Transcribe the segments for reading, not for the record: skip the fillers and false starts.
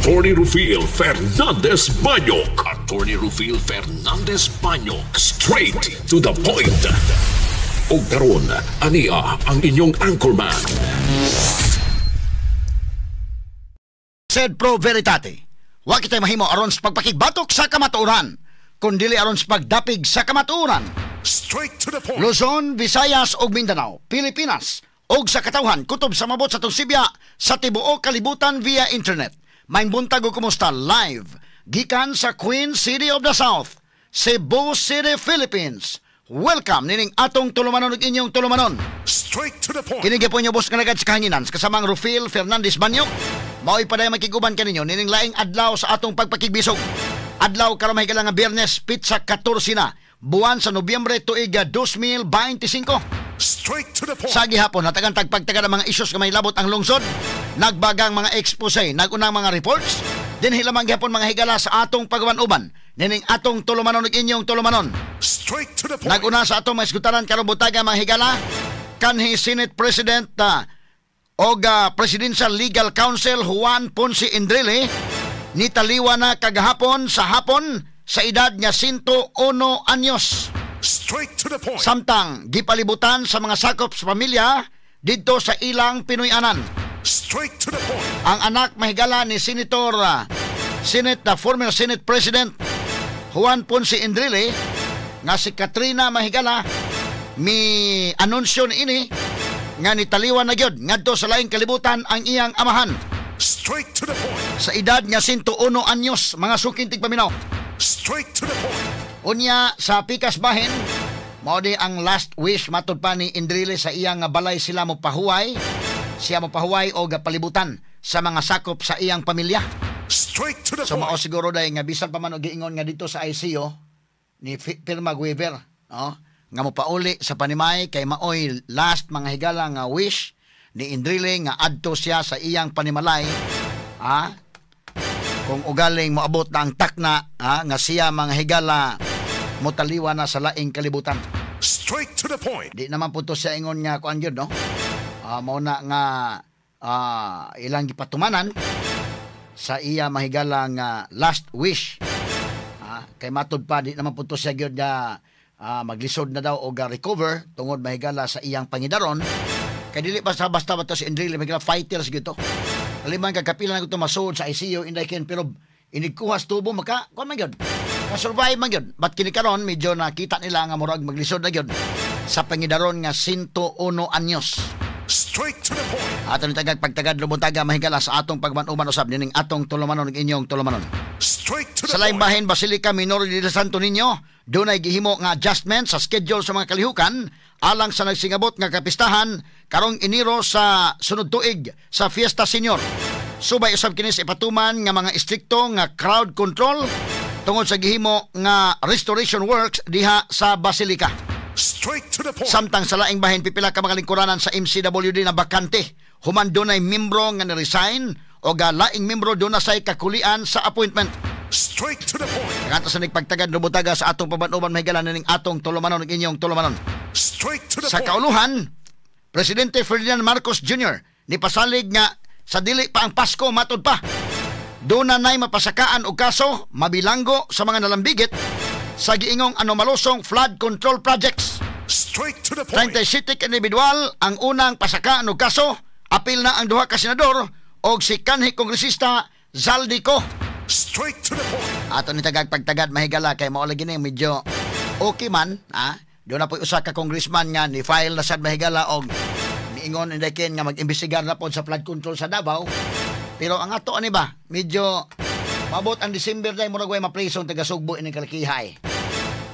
Attorney Rufil Fernandez Banyok. Attorney Rufil Fernandez Banyok. Straight to the point. Og karon, ania ang inyong anchorman. Sed pro veritate. Wa kitay mahimo aron sa pagpakigbatok sa kamatuoran, kun dili aron sa pagdapig sa kamatuoran. Straight to the point. Luzon, Visayas ug Mindanao, Pilipinas ug sa katawhan kutob sa mabot sa Sibya sa tibuok kalibutan via internet. Maayong buntag ug kumusta live gikan sa Queen City of the South, Cebu City, Philippines. Welcome nining atong tulumanon ug inyong tulumanon. Straight to the point. Kini gyapon boss nga nagad sa kahanginan sa kasamang Rufil Fernandez Banyok. Mao'y paday makiguban kaninyo nining laing adlaw sa atong pagpakigbisog. Adlaw karon mahigala nga Biyernes, pitsa 14 na, buwan sa Nobyembre tuig 2025. Straight to the point. Sa gihapon natagan tagpagtaga ng mga isyos nga may labot ang lungsod, nagbagang mga expose, nagunang mga reports, dinhi lamang gihapon mga higala sa atong paghuban-uban nining atong tulumanon ug inyong tulumanon. Straight to the point. Naguna sa atong maisgutaran karong butaga mga higala kanhi Senate President og Presidential Legal Counsel Juan Ponce Enrile nitaliwa na kagahapon sa hapon sa edad nga 101 anyos. Straight to the point. Samtang gipalibutan sa mga sakop sa pamilya didto sa ilang Pinoy-anan. Straight to the point. Ang anak mahigala ni Senator Senate former Senate President Juan Ponce Enrile nga si Katrina mahigala mi anunsyo niini nga nitaliwan na gyud ngadto sa laing kalibutan ang iyang amahan. Straight to the point. Sa edad nga 101 anyos, mga suking tigpaminaw. Straight to the point. Unya sa pikas bahin, mao di ang last wish matud pa ni Enrile sa iyang balay sila mo pahuway, siya mo pahuway o palibutan sa mga sakop sa iyang pamilya. Straight to the So mao point. siguro dai nga bisan pa man og giingon nga dito sa ICU ni pirma waiver, no? Nga mopauli sa panimay kay maoy last mga higala nga wish ni Enrile nga adto siya sa iyang panimalay, ah, kung ugaling moabot na ang takna, ah, nga siya mga higala motaliwa na sa laing kalibutan. Straight to the point. Di naman po to siya ingon nga kuan gyud, no? Mao na nga ilang gipatumanan sa iya mahigala nga last wish. Kay matud pa di naman po to siya gyud nga maglisod na daw og recover tungod mahigala sa iyang pangidaron. Kay dili basta basta ba to si Enrile, mahigala fighters gyud to. Kaliman kag kapila na gyud to masuod sa ICU inday ken pero inigkuha sa tubo maka kuan man gyud. Ka-survive man gyud. But kini karon medyo nakita nila nga murag maglisod na gyud sa pangidaron nga 101 anyos. Straight to the point. Ato ni tagag pagtagad lumuntaga mahigala sa atong pagman-uman usab nining atong tulumanon ug inyong tulumanon. Straight to the Sa laing point. bahin, Basilica Minor de Santo Niño, dunay gihimo nga adjustment sa schedule sa mga kalihukan alang sa nagsingabot nga kapistahan karong Enero sa sunod tuig sa Fiesta Senior. Subay usab kini sa ipatuman nga mga istrikto nga crowd control tungod sa gihimo nga restoration works diha sa Basilica. Straight to the point. Samtang sa laing bahin, pipila ka mga lingkuranan sa MCWD na bakante. Human dunay membro nga ni-resign o ga laing membro doon na say kakulian sa appointment. Straight to the point. Kata sa nagpagtagad lumutaga sa atong paban-uban mahigala nining atong tulumanon ug inyong tulumanon. Straight to the Sa point. kauluhan, Presidente Ferdinand Marcos Jr. nipasalig nga sa dili pa ang Pasko matud pa. Doon na na'y mapasakaan og kaso mabilanggo sa mga nalambigit sa giingong anomalosong flood control projects. Straight to the point. 37 ka individual ang unang pasakaan og kaso, apil na ang duha ka senador og si kanhi kongresista Zaldy Co. Straight to the point. Ato ni tagag pagtagad mahigala kay mao lagi ni medyo okay man, ah. Doon na po usa ka congressman nga ni file na sad mahigala og niingon inday ken nga mag-imbestigar na pod sa flood control sa Davao. Pero ang ato ani ba, medyo mabot ang December day murag way mapresong taga Sugbo ining kalakihay.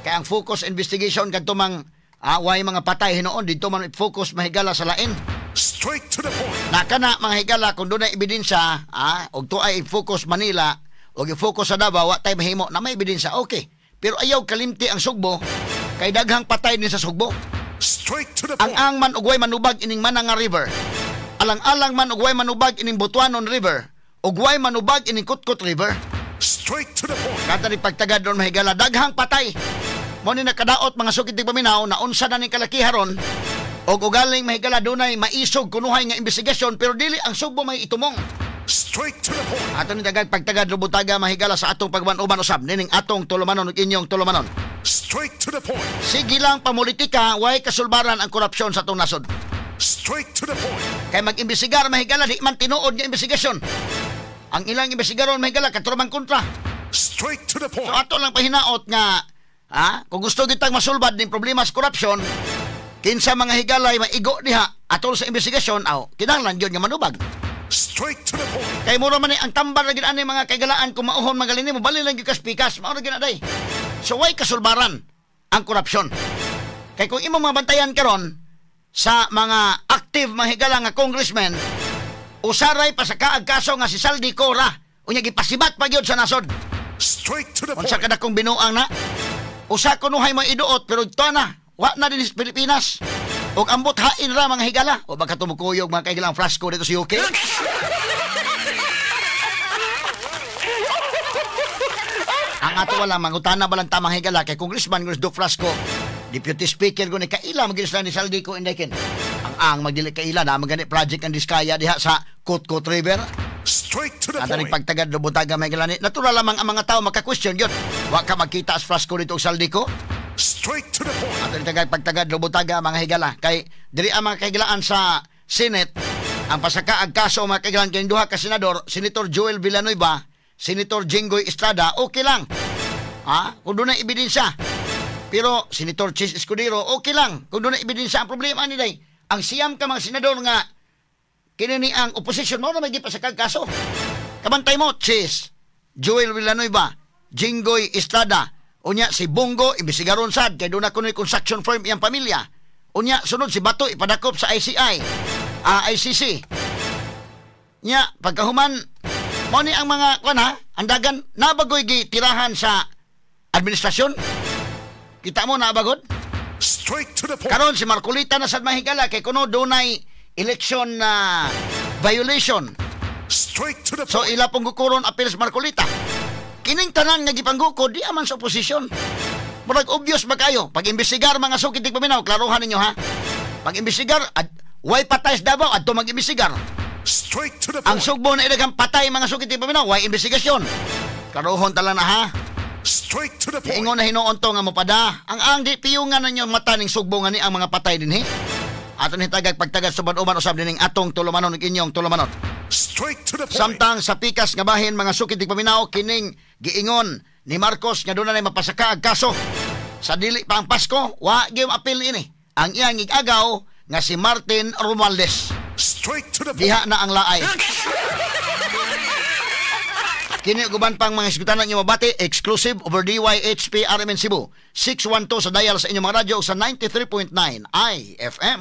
Kay ang focus investigation kadto mang way mga patay hinuon didto man focus mahigala sa lain. Straight to the point. Nakana mga higala kung doon ay ebidensya, og tuay i-focus Manila og i-focus sa Davao, wa tay mahimo na may ebidensya, okay. Pero ayaw kalimti ang Sugbo kay daghang patay din sa Sugbo. Straight to the Ang point. ang man og way manubag ining Mananga River. Alang-alang man og way manubag ining Butuanon River. Og way manubag ining Kutkut River. Straight to the point. Kada ni pagtagad ron mahigala daghang patay. Mo ni nakadaot mga sukit paminaw na unsa na ning kalakiharon og ugaling mahigala dunay maisog kunuhay nga investigasyon pero dili ang Sugbo may itumong. Straight to the point. Ato ni tagag pagtagad lubutaga mahigala sa atong pagban-uban usab nining atong tulumanon ug inyong tulumanon. Straight to the point. Sige lang pamulitika, way kasulbaran ang korupsyon sa atong nasod. Straight to the point. Kay mag-imbestigar mahigala, di man tinuod nga investigasyon. Ang ilang imbestigaron mahigala katurmang kontra. Straight to the So point. ato lang pahinaot nga ha, kung gusto gitang masulbad ning problema sa korupsyon, kinsa mga higalay maigo diha atol sa investigasyon, aw kinahanglan gyud nga manubag. Straight to the point. Kay mura man ni ang tambal ra gid ani mga kaigalaan kung mauhon magalini mo bali lang gyud kas pikas, mao ra gyud na day. So way kasulbaran ang korupsyon. Kay kung imong mabantayan karon sa mga active mga higala nga congressman, usaray pa sa kaag kaso nga si Zaldy Co ra, unya gipasibat pa gyud sa nasod. Straight to the Unsa point. kada kong binuang na? Usa kunuhay mo iduot pero ito na, wa na din sa Pilipinas. Og ambot hain ra mga higala. O baka tumukuyog mga kaigalang Frasco dito sa UK. Ang ato wala mangutana ba lang tamang higala kay Congressman Gros Duke Frasco, Deputy Speaker ko ni kaila magin sila ni Zaldy Co indekin. Ang magdili kaila na magani project ang Diskaya diha sa Kut-Kut River. Straight to the At aning point. pagtagad lubutaga may galani. Natural lamang ang mga tao maka-question yun. Wa ka magkita sa Frasco dito og Zaldy Co. Straight to the point. At aning tagag pagtagad lubutaga mga higala. Kay diri ang mga kahigalaan sa Senate, ang pasaka ang kaso mga kahigalaan kay duha ka senador, Senator Joel Villanueva, Senator Jinggoy Estrada, okay lang. Ha? Kung doon na ebidensya. Pero Senator Chis Escudero, okay lang. Kung doon na ebidensya ang problema ni day. Ang siyam ka mga senador nga kini ni ang opposition mo na may gipasakag kaso. Kabantay mo, Chis, Joel Villanueva, Jinggoy Estrada, unya si Bongo, imbestigaron sad, kay doon na kuno'y construction firm iyang pamilya. Unya, sunod si Bato, ipadakop sa ICI, ICC. Nya, pagkahuman, mo ni ang mga, kuan ha, andagan, nabagoy gitirahan sa administrasyon. Kita mo, nabagod? Straight to the point. Karon si Marcolita na sad mahigala kay kuno dunay election na violation. Straight to the So point. ila pong gukuron apil sa Marcolita. Kining tanan nga gipangguko di aman sa oposisyon. Murag obvious ba kayo? Pag imbestigar mga sukit di paminaw, klarohan ninyo ha. Pag imbestigar, way patay sa Davao adto mag-imbestigar. Straight to the Ang point. Sugbo na idaghang patay mga sukit di paminaw, way investigasyon. Klarohon tala na ha. Straight to the point. Ingon na hinuon to nga mopada. Ang di piyungan ninyo mata ning Sugbo nga ni ang mga patay dinhi. Ato ni tagag pagtagad sa uban usab dining atong tulumanon ug inyong tulumanon. Straight to the point. Samtang sa pikas nga bahin mga sukit di paminaw kining giingon ni Marcos nga doon na mapasaka ang kaso. Sa dili pa ang Pasko, wa gyud apil ini. Ang iyang igagaw nga si Martin Romualdez. Straight to the point. Diha na ang laay. Kini guban pang mga isgutan ninyo mabati exclusive over DYHP RMN Cebu 612 sa dial sa inyong mga radyo sa 93.9 IFM.